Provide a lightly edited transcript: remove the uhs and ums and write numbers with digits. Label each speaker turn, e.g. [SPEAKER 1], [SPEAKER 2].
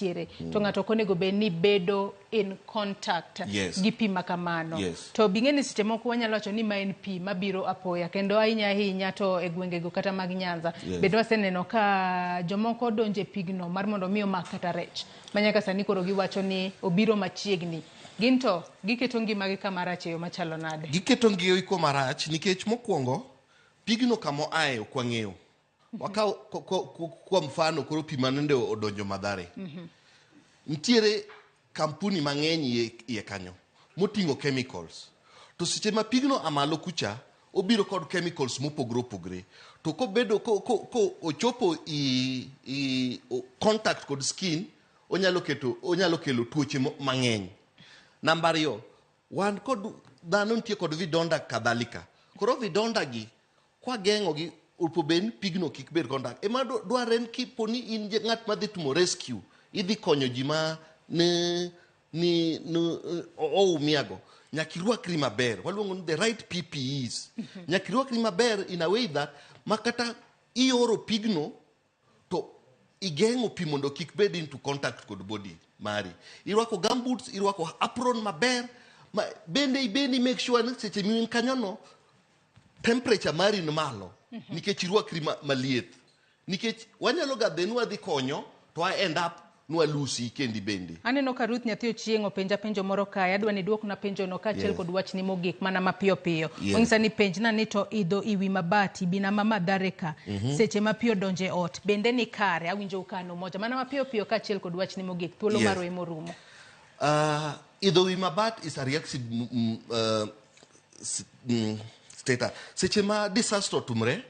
[SPEAKER 1] nitiere to ng'ato ok onego bed ni bedo in contact gi pi ma kamano. To bing'e ni seche moko wanyalo wacho ni ma en pi mabiro apoya kendo ahinya ahinya to e gwengego kata mag Nyanza. Bende waseneno ka jomoko donjo e pigno mar mondo mi omak kata rech ma nyaka sani koro giwacho ni obiro machiegni. Gin to giketo ngimagi kama rach e yo machalo nade?
[SPEAKER 2] Giketo ngimagi kama rach nikech mokwongo pigno kama oaye ok wang'eyo. Wakaw kwa mfano koro pi manende odonjo Mathare. Nitiere kampuni mang'eny iye kanyo moting'o chemicals. To seche ma pigno a malo kucha, obiro kod chemicals mopogore opogore. To kobedo ko, ko, ko ochopo i contact kod skin, onyalo kelo tuoche mang'eny. Namba ariyo, wan kod dhano nitie kod vidonda kadhalika. Koro vidonda gi kwageng'o gi opo bed ni pigno kik bed contact. Ema dwarre ni kipo ni in ng'at madhi timo rescue, idhi konyo ji ma ne ni oumiago, nyaka irwakri maber. Waluongo ni the right PPEs. Nyaka irwakri maber in a way that ma kata ioro pigno to igeng'o pi mondo kik bed into contact kod body mari. Irwako gumboots, irwako apron maber, ma bende ibende make sure ni seche mi in kanyono temperature mari ni malo nikech irwakri maliet. Nikech wanyalo ga dhi ni wadhi konyo to wa end up ni walusi kendi bende.
[SPEAKER 1] Aneno ka Ruth nyathi Ochieng' openja penjo moro kae, adwa ni iduokna penjono kaachiel kod wachni mogik mana mapiyo piyo. Onyisa ni penjna ni to idho i wi mabati bina ma Mathare ka seche ma pi odonjo e ot bende ni kare? Awinjo ka an umoja mana mapiyo piyo kaachiel kod wachni mogik. Thuolo marwa ema orumo.
[SPEAKER 2] Idho wi mabat is a reactive status. Seche ma disaster otimre,